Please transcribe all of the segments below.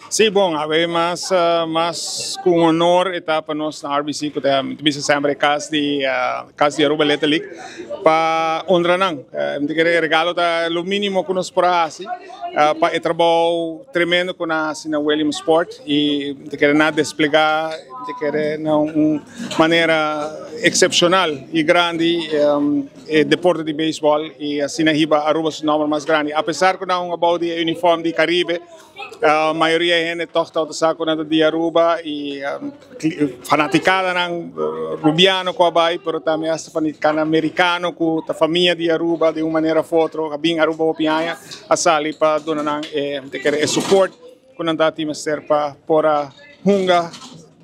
Si, bon, awe mas cu un honor e ta pa nos na RBC, cu ta bisa semper e cas di Aruba Little League, pa honra nan. Mi ta kere e regalo ta lo minimo cu nos por a haci pa e trabou tremendo cu nan a haci na Williamsport y mi ta kere nan a desplega, mi ta kere na un manera excepcional y grandi e deporte di baseball y asina hiba Aruba su nomber mas grandi. Apesar cu nan un abou di e uniform di Caribe, Mayoria e hende tòg ta sa ku nan ta di Aruba i fanatikadanan rubiano ku a bai, pero tambe hasta fanatikadanan merikano ku ta famia di Aruba di un manera òf otro a bin Aruba hopi aña a sali pa duna nan e te kere e support ku nan ta tin mester pa por a hunga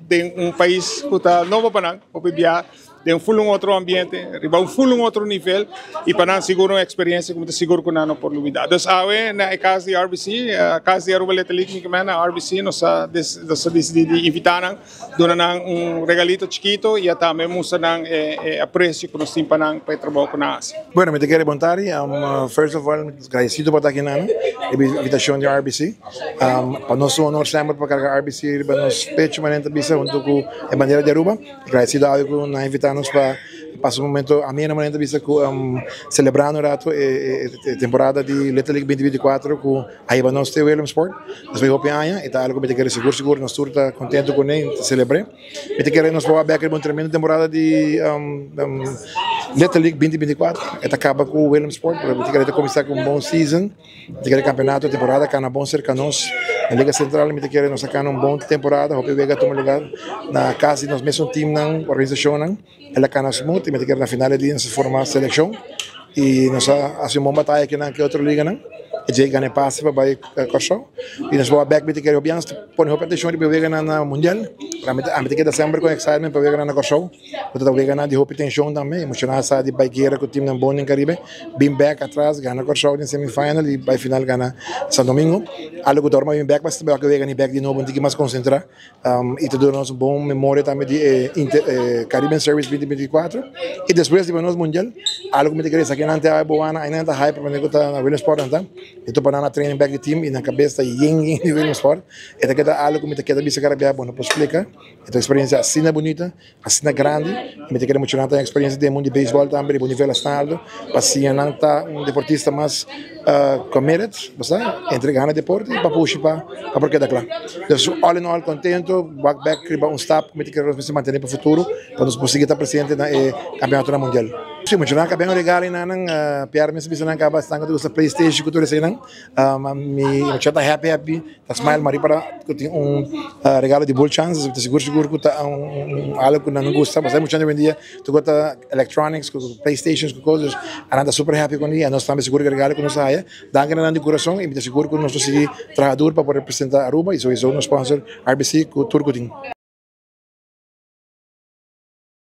den un pais ku ta nobo pa nan hopi bia. Den ful un otro ambiente, riba un ful un otro nivel y pa nan sigur un experiencia cu mi ta sigur cu nan no por lubida. Dus awe na e cas di RBC, cas di Aruba Little League mi kimen na RBC nos a nos a dicidi di invita nan, duna nan un regalito chikito y a tambe mustra nan e aprecio cu nos tin pa nan pa e trabou cu nan a haci. Bueno, mi ta kere bon tardi. First of all, mi ta gradecido pa ta aki nan e invitacion di RBC. Pa nos un honor semper pa carga RBC riba nos pecho manera nan ta bisa hunto cu e bandera di Aruba. Agradecido awe cu nan a invita nos pa pasa un momento ameno manera ta bisa cu celebrando un rato e temporada di Little League 2024 cu a hiba nos te Williamsport despues hopi aña y ta algo cu mi ta kere sigur sigur nos tur ta contento cune y ta celebre. Mi ta kere nos por wak bek riba un tremendo temporada di Little League 2024 e ta caba cu Williamsport pero mi ta kere ta cuminsa cu un bon season. Mi ta kere campeonato temporada cana bon cerca nos na Liga Central mi ta kere nos a cana un bon temporada hopi wega a tuma lugar na cas di nos mesun teamnan organisacionnan el a cana smooth y mi ta kere na final di dia nos a forma seleccion y nos a haci un bon bataya kinan ki otro liganan e djey gana e pase pa bay Corsou y nos por bek mi ta kere hopi ans pone hopi atencion riba e weganan na mundial ami ta keda semper con excitement pa weganan na Corsou. Bo ta wega nan di hopi tenshon tambe, emoshonal sa di bai guera ku timnan bon den Karibe, bin bek atras gana Kòrsou den semifinal i bai final gana San Domingo. Algo ku ta ora bin bek pasobra ta wega ni bek di nobo un tiki mas konsentrá i ta duna nos un bon memoria tambe di e Caribbean Series 2024 i despues riba nos mundial. Algo ku mi ta kere esaki nan te awe bo wana ainda nan ta hype pasobra ku ta na Williamsport nan ta i topa nan na training bek di team i nan kabes ta yen yen di Williamsport e ta keda algo ku mi ta keda bisa kada bia bo no por splika. E ta un experiencia asina bunita, asina grandi, y mi ta kere mucho nan ta un experiencia den mundo di baseball tambe riba un nivel asina alto, pa siña nan ta un deportista mas committed, bo sa, entrega na deporte y pa pushi pa pa por keda kla. Dus all in all contento, wak bek riba un stap cu mi ta kere nos mester mantene pa futuro, pa nos por sigui ta presente na e campeonatonan mundial. Si, mucho nan a caba un regalo y nan, Pierre mester bisa nan caba esnan cu ta gusta playstation cu tur eseynan, mi mucha ta happy happy. Ta smile mari para cu tin un regalo di Bull Chance, ta sigur sigur cu ta un algo cu nan gusta, pasobra mucha hende hoy en dia ta gusta electronics cu playstations cu cosas, a nan ta super happy cu y nos tambe sigur cu e regalo cu nos a haya, danki na nan di curason y mi ta sigur cu nos lo sigui traha duro pa por representa Aruba y sowiso nos sponsor RBC cu tur cu tin.